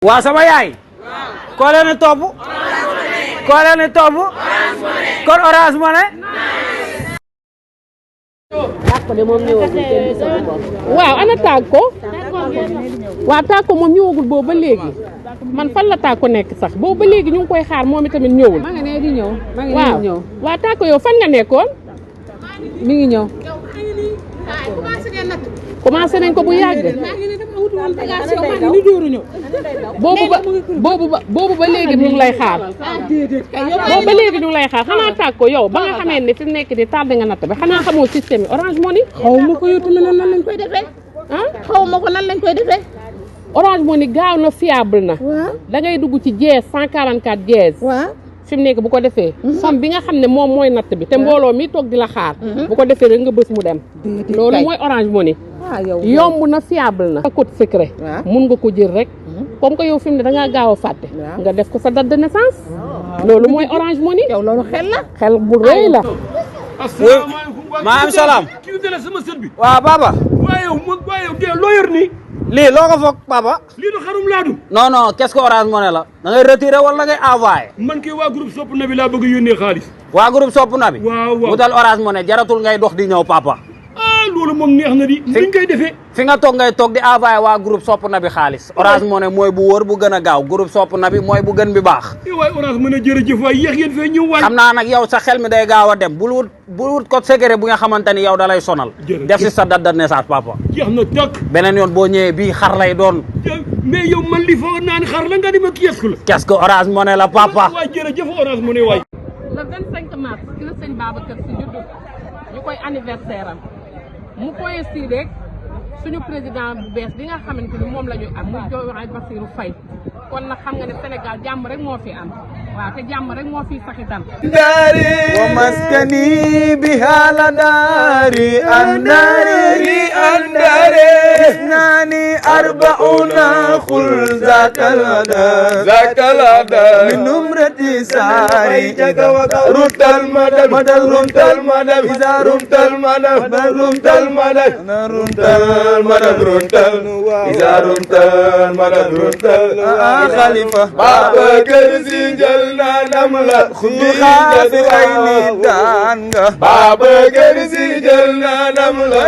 waa sama yaay. koo leen topp. koo leen topp. kon Orange Money. waaw ana Tàkko. waaw Tàkko moom ñëwagul boobu ba léegi. man fan la Tàkko nekk sax boobu ba léegi ñu ngi koy xaar moom itamit ñëwul. ma nga nee di ñëw. ma nga nee di ñëw. waaw Tàkko yow fan nga nekkoon. mi ngi ñëw. commencé nañ ko bu yàgg. boobu ba léegi ñu ngi lay xaar. boobu ba léegi ñu ngi lay xaar xanaa Tàkko yow ba nga xamee ne fi mu nekk di tardé nga natt bi xanaa xamoo système yi Orange Money. xaw ma ko yow tamit nan lañ koy defee. ah xaw ma ko nan lañ koy defee. Orange Money gaaw na fiable na. waaw da ngay dugg ci dièse 144 dièse. waaw. fi mu nekk bu ko defee. somme bi nga xam ne moom mooy natt bi te mbooloo mi toog di la xaar. bu ko defee rek nga bës mu dem. loolu mooy Orange Money. yomb na fiable na. code secret. mun nga ko jël rek. comme que yow fi mu ne da ngaa gaaw a fàtte. nga def ko sa date de naissance. loolu mooy Orange Money. yow loolu xel la. xel bu rëy la. asalaamaaleykum. maaleykum salaam. kii dana sama sët bi. waaw baba. waaye yow de loo yor nii. lii loo ko foog papa. lii du xarum laadu. non non qu'est-ce que Orange Money la. da ngay retiré wala ngay envoyé. man kay waa groupe Sopp Nabi laa bëgg a yónnee xaalis. waa groupe Sopp Nabi. waaw waaw wutal Orange Money jaratul ngay dox di ñëw papa. ah loolu moom neex na di. ni ñu koy defee. fi nga toog ngay toog di envoyé waa groupe Sopp Nabi xaalis. Orange Money mooy bu wóor bu gën a gaaw groupe Sopp Nabi mooy bu gën bi baax. waaye Orange Money jërëjëf waay yéex ngeen fee ñëw waay. xam naa nag yow sa xel mi day gaaw a dem bul wut code secret bu nga xamante ni yow da lay sonal. def si sa date de naissance papa. jeex na tàkk. beneen yoon boo ñëwee bii xar lay doon. mais yow man li foog naa ne xar la nga di ma kiosque la. qu'est-ce que Orange Money la papa. waay jërëjëf Orange Money waay. le 25 mars ci la sëñ Babacar Sy juddu ñu koy anniversaire am mu coïncide rek suñu président bu bees bi nga xamante ni moom la ñu am muy Diomaye Bassirou Faye kon nag xam nga ne Sénégal jàmm rek moo fi am waaw te jàmm rek moo fi sax itam. daari wa maskani biha la daari andari isnani arbauna khul zakalada min numrati sari rutal madal runtal madal iza runtal madal runtal madal iza runtal madal runtal khalifa Babacar Sy jël na ndam la xubi xaasi ay nit daan nga Babacar Sy jël na ndam la